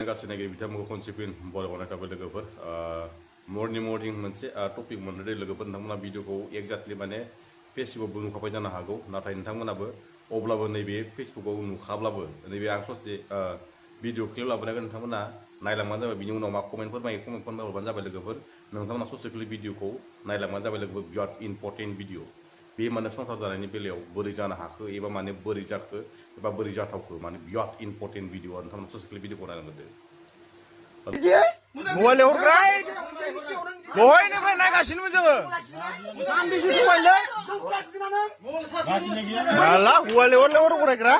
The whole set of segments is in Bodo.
गासैनो बिथांमोनखौ कनसिपिन बरायहरनाय थाबाय लोगोफोर मर्निं मोनसे टपिक मोनदों लोगोफोर नोंथांमोना भिडिअखौ एक्जाक्टलि माने फेसबुकआवबो नुखाबाय जानो हागौ नाथाय नोंथांमोनाबो अब्लाबो नैबे फेसबुकआव नुखाब्लाबो नैबे आं ससे भिडिअ क्लिप लाबोनायखौ नोंथांमोना नायलांबानो जाबाय बिनि उनाव मा कमेन्टफोर हरबानो जाबाय लोगोफोर नोंथांमोना ससे क्लिप भिडिअखौ नायलांबानो जाबाय लोगोफोर बिराद इम्परटेन्ट भिडिअ बे माने संसार जानायनि बेलायाव बोरै जानो हाखो एबा माने बोरै जाखो एबा बोरै जाथावखो माने बिराद इम्परटेन्ट भिडिअ आरो नोंथांमोना ससे क्लिप भिडिअखौ नायलांदो मबाइल हरग्रा दहायनिफ्राय नायगासिनोमोन जोङो माला मबाइल हर फरायग्रा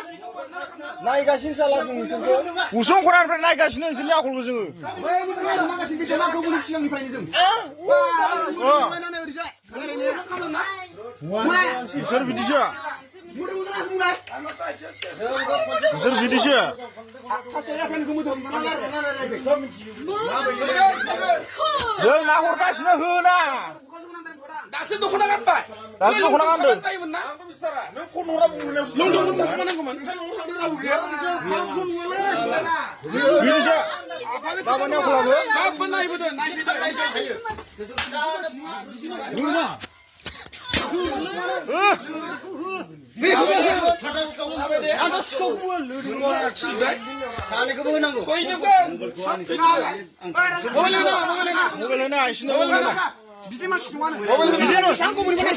नायगासिनो साला जों नोंसोरखौ गुसुं खनानिफ्राय नायगासिनो नोंसोरनि आखलखौ जोङो नोंसोर बिदिसो नोंसोर बिदिसो जों नाहरगासिनो होना दासो दख'ना गानबाय दासो दख'ना गानदों नों फन हरा बिदिसो गाबोन आखलाबो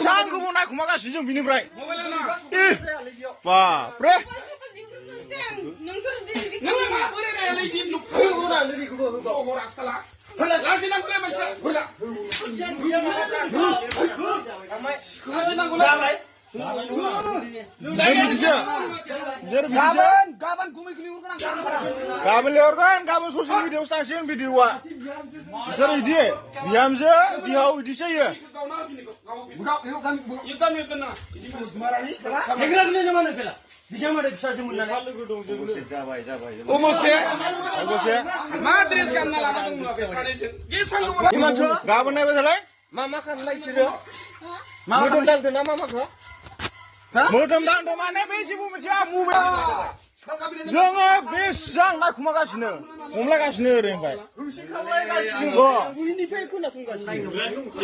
सांखौबो नायखुमागासिनो जों बिनिफ्राय बाब्रे गाबोन लिहरगोन गाबोन ससियेल मिडियाआव थांसिगोन भिडिअआ नोंसोर बिदि बिहामजो बिहाव बिदिसो गाबोन नायबाय थालाय मा खालामनाय बिसोरो मोदोम दांदों ना माखौ मोदोम दांदों माने बे जेबो मोनसे मबाइल जोङो बेसेबां नायखुमागासिनो हमलागासिनो ओरैनिफ्राय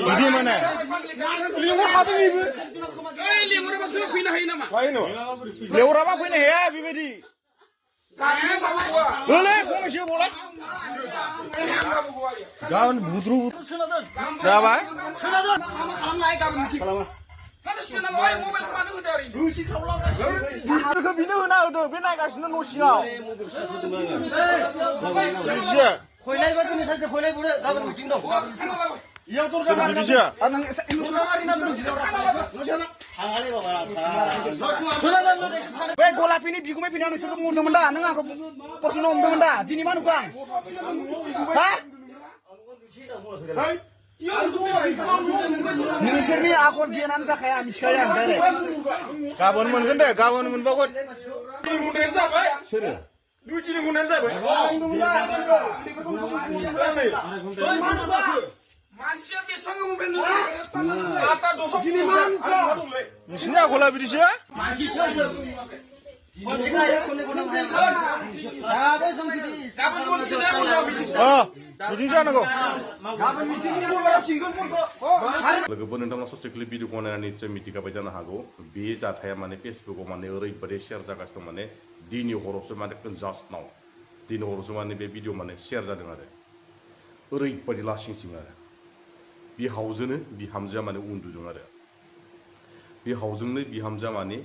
बिदि माने लेवराबा फैनो हाया बेबायदि फंनैसो बलाय गाबोन बुद्रु जाबाय बिनो होना होदो बे नायगासिनो न' सिङाव बे गलापिनि बिगुमै फैनायाव नोंसोरखौ बुंदोंमोन दा नों आंखौ पसन्द हमदोंमोन दा दिनै मा नुखो आं नोंसोरनि आखल गियानानो जाखाया मिथिखायो आं डाइरेक्ट गाबोन मोनगोन दे गाबोन मोनबावगोन सोरो दुइ तिन घन्टायानो जाबाय मानसिया नोंसिनि आखला बिदिसो बिदि जानांगौ लोगोफोर नोंथांमोना ससे क्लिप भिडिअखौ नायनानै निस्सय मिथिखाबाय जानो हागौ बे जाथाया माने फेसबुकआव माने ओरैबायदि शेयार जागासिनो दं माने दिनै हरावसो माने जास्ट नाव दिनै हरावसो माने बे भिडिअ माने शेयार जादों आरो ओरैबायदि लासिंसिं आरो बिहावजोनो बिहामजोआ माने उन्दुदों आरो बिहावजोंनो बिहामजोआ माने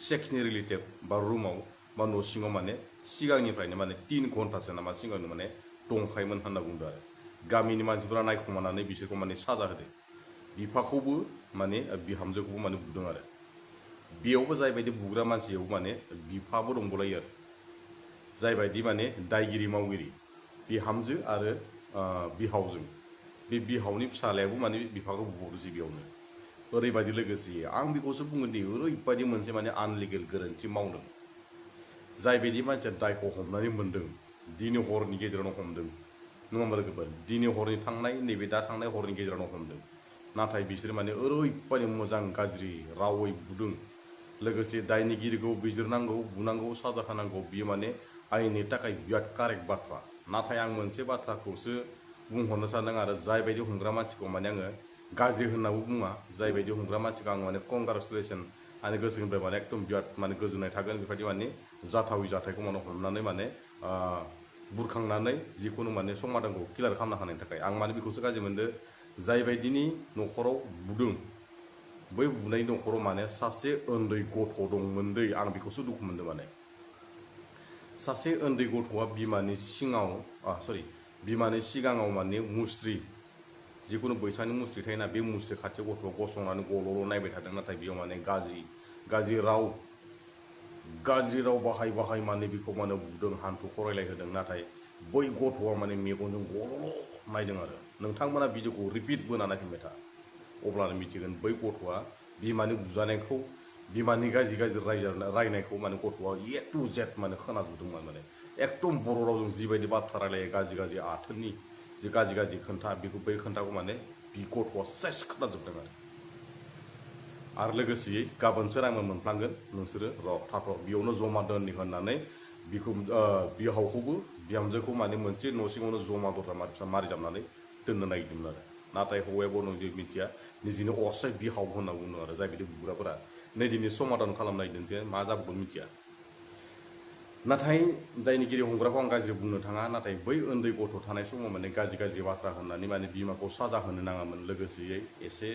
सेक्सनि रिलेटेड बा रुमाव बा न' सिङाव माने सिगांनिफ्रायनो माने 3 घन्टासो नामा सिगांनो माने दंखायोमोन होनना बुंदों आरो गामिनि मानसिफोरा नायखुमानानै बिसोरखौ माने साजा होदों बिफाखौबो माने बिहामजोखौबो माने बुदों आरो बेयावबो जायबायदि बुग्रा मानसियाव माने बिफाबो दंबलायो आरो जायबायदि माने दायगिरि मावगिरि बिहामजो आरो बिहावजों बे बिहावनि फिसालायाबो माने बिफाखौ बुहरोसै बेयावनो ओरैबायदि लोगोसे आं बेखौसो बुंगोन दि ओरैबायदि मोनसे माने आनलिगेल गोरोन्थि मावदों जायबायदि मानसिया दायखौ हमनानै मोन्दों दिनै हरनि गेजेरावनो हमदों नङा होमबा लोगोफोर दिनै हरनि थांनाय नैबे दा थांनाय हरनि गेजेरावनो हमदों नाथाय बिसोर माने ओरैबायदि मोजां गाज्रि रावै बुदों लोगोसे दायनिगिरिखौ बिजिरनांगौ बुनांगौ साजा होनांगौ बियो माने आंनि थाखाय बिराद कारेक्ट बाथ्रा नाथाय आं मोनसे बाथ्राखौसो बुंहरनो सानदों आरो जाय बायदि हमग्रा मानसिखौ माने आङो गाज्रि होननाबो बुङा जाय बायदि हमग्रा मानसिखौ आं माने कंग्रेचुलेसन आंनि गोसोनिफ्राय माने एकदम बिराद माने गोजोननाय थागोन बेबायदि माने जाथावै जाथायखौ माने हमनानै माने बुरखांनानै जिखुनु माने समाधानखौ क्लियार खालामनो हानायनि थाखाय आं माने बेखौसो गाज्रि मोनदों जाय बायदिनि न'खराव बुदों बै बुनाय न'खराव माने सासे उन्दै गथ' दंमोन दै आं बेखौसो दुखु मोनदों माने सासे उन्दै गथ'आ बिमानि सिगाङाव माने मुस्रि जिखुनु बैसानि मुस्रि थायोना बे मुस्रि खाथियाव गथ'आ गसंनानै गल'ल' नायबाय थादों नाथाय बेयाव माने गाज्रि राव बाहाय माने बेखौ माने बुदों हान्थु खरायलायहोदों नाथाय बै गथ'आ माने मेगनजों गल'ल' नायदों आरो नोंथांमोना भिडिअखौ रिपिट बोना नायफिनबाय था अब्लानो मिथिगोन बै गथ'आ बिमानि बुजानायखौ बिमानि गाज्रि रायनायखौ माने गथ'आ ए टु जेड माने खोनाजोबदोंमोन माने एकदम बर' रावजों जिबायदि बाथ्रा रायलायो गाज्रि आथोननि जे गाज्रि खोन्था बेखौ बै खोन्थाखौ माने बि गथ'आ सेस खोनाजोबदों आरो लोगोसेयै गाबोनसो रांबो मोनफ्लांगोन नोंसोरो थाथ' बेयावनो जमा दोननि होननानै बिखौ बिहावखौबो बिहामजोखौ माने मोनसे न' सिङावनो जमा दरजा मारिजाबनानै दोननो नागिरदोंमोन आरो नाथाय हौवाया बर'नि मिथिया निजिनो असे बिहाव होनना बुंदों आरो जाय बिदि बुग्राफोरा नै दिनै समाधान खालामनो नागिरदों जे मा जाबोगोन मिथिया नाथाय दायनिगिरि हमग्राखौ आं गाज्रि बुंनो थाङा नाथाय बै उन्दै गथ' थानाय समाव माने गाज्रि बाथ्रा होननानै माने बिमाखौ साजा होनो नाङामोन लोगोसेयै एसे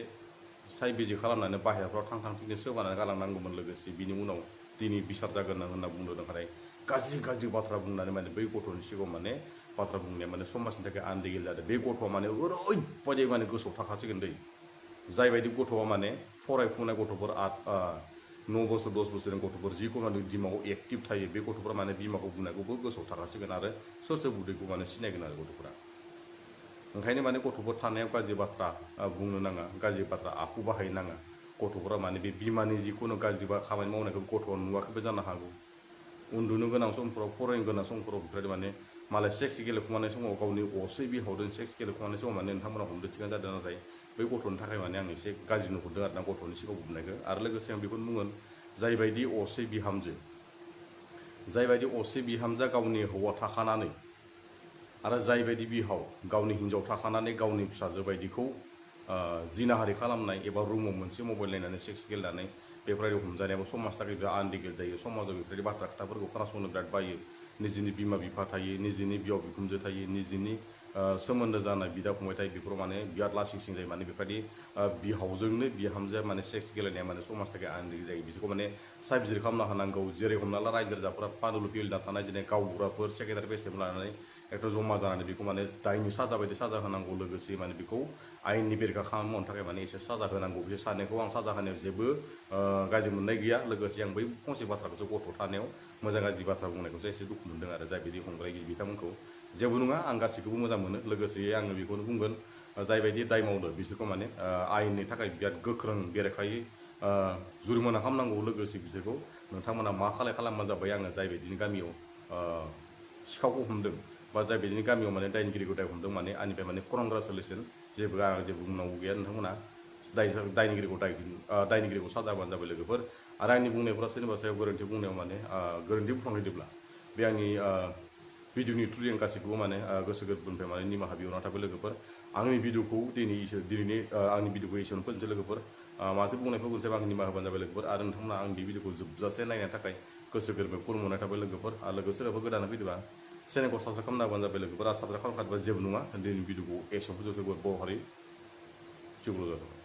सायबिजि खालामनानै बाहेरफ्राव थांथिंनो सोबानानै गालांनांगौमोन लोगोसे बिनि उनाव दिनै बिसार जागोन होनना बुंदों नाथाय गाज्रि बाथ्रा बुंनानै माने बै गथ'नि सिगाङाव माने बाथ्रा बुंनाया माने समाजनि थाखाय आन्देगेल जादों बे गथ'आ माने ओरैबायदि माने गोसोआव थाखासिगोन दै जाय बायदि गथ'आ माने फरायफुनाय गथ'फोर 9 बोसोर 10 बोसोरनि गथ'फोर जिखुनु दिमागाव एक्टिभ थायो बे गथ'फोरा माने बिमाखौ बुंनायखौबो गोसोआव थाखासिगोन आरो सोर बुदैखौ माने सिनायगोन आरो गथ'फोरा ओंखायनो माने गथ'फोर थानायाव गाज्रि बाथ्रा बुंनो नाङा गाज्रि बाथ्रा आखु बाहायनो नाङा गथ'फोरा माने बे बिमानि जिखुनु गाज्रि खामानि मावनायखौ गथ'आ नुवाखैबो जानो हागौ उन्दुनो गोनां समफोराव फरायनो गोनां समफोराव बेफोरबायदि माने मालाय सेक्स गेलेखुमानाय समाव गावनि असे बिहावजों सेक्स गेलेखुमानाय समाव माने नोंथांमोना हमनो थिगानो जादों नाथाय बै गथ'नि थाखाय माने आं एसे गाज्रि नुहुरदों आरो ना गथ'नि सिगाङाव बुंनायखौ आरो लोगोसे आं बेखौनो बुंगोन जायबायदि असे बिहामजोआ गावनि हौवा थाखानानै आरो जायबायदि बिहाव गावनि हिन्जाव थाखानानै गावनि फिसाजो बायदिखौ जिनाहारि खालामनाय एबा रुमाव मोनसे मबाइल नायनानै सेक्स गेलेनानै बेफोरबायदि हमजानायाबो समाज थाखाय बिराद आन्देगेल जायो समाजाव बेफोरबायदि बाथ्रा खोथाफोरखौ खोनासंनो बिराद बायो निजिनि बिमा बिफा थायो निजिनि बिहाव बिखुनजो थायो निजिनि सोमोन्दो जानाय बिदा फंबाय थायो बेफोराव माने बिराद लासिं जायो माने बेफोरबायदि बिहावजोंनो बिहामजोआ माने सेक्स गेलेनाया माने समाज थाखाय आन्देगेल जायो बिसोरखौ माने साबजिर खालामना होनांगौ जेरै हमना ला रायजो राजाफोरा पानुलु पिलदा थानाय दिनै गावबुराफोर सेक्रेटारि प्रेसिडेन्ट लानानै एकदम जमा जानानै बेखौ माने दायनि साजा बायदि साजा होनांगौ लोगोसे माने बेखौ आयेननि बेरेखा खामानि मावनो थाखाय माने एसे साजा होनांगौ बिसोर सानैखौ आं साजा होनायाव जेबो गाज्रि मोननाय गैया लोगोसे आं बै फंसे बाथ्राखौसो गथ' थानायाव मोजां गाज्रि बाथ्रा बुंनायखौसो एसे दुखु मोनदों आरो जाय बिदि हमग्रागिरि बिथांमोनखौ जेबो नङा आं गासैखौबो मोजां मोनो लोगोसे आङो बेखौनो बुंगोन जायबायदि दाय मावदो बिसोरखौ माने आयेननि थाखाय बिराद गोख्रों बेरेखायै जुरिमाना खालामनांगौ लोगोसे बिसोरखौ नोंथांमोना मा खालामबानो जाबाय आङो जायबायदिनि गामियाव सिखावखौ हमदों बा जायबायदिनि गामियाव माने दायनिगिरिखौ दाय हमदों माने आंनिफ्राय माने कंग्रेचुलेसन जेबो बुंनांगौ गैया नोंथांमोना दायनिगिरिखौ साजा होबानो जाबाय लोगोफोर आरो आंनि बुंनायफोरा सोरनिबा सायाव गोरोन्थि बुंनायाव माने गोरोन्थि बुंफ्लांहैदोंब्ला बे आंनि भिडिअनि थ्रुयै आं गासैखौबो माने गोसो गोरबोनिफ्राय माने निमाहा बिहरना थाबाय लोगोफोर आंनि भिडिअखौ दिनैनि आंनि भिडिअखौ एसेयावनो फोजोबनोसै लोगोफोर मासे बुंनायखौ मोनसे आं निमाहा होबानो जाबाय लोगोफोर आरो नोंथांमोना आंनि भिडिअखौ जोबजासे नायनो थाखाय गोसो गोरबो खुलुमनाय थाबाय लोगोफोर आरो लोगोसे सोरबाफोर गोदान फैदोंबा चेनेलखौ साबसक्राइब खालामना होबानो जाबाय लोगोफोर आरो साबसक्राइब खालामखादोंबा जेबो नङा दिनैनि भिडिअखौ एसेयावनो फोजोबनोसै बर' हारि जिउल' जाबाय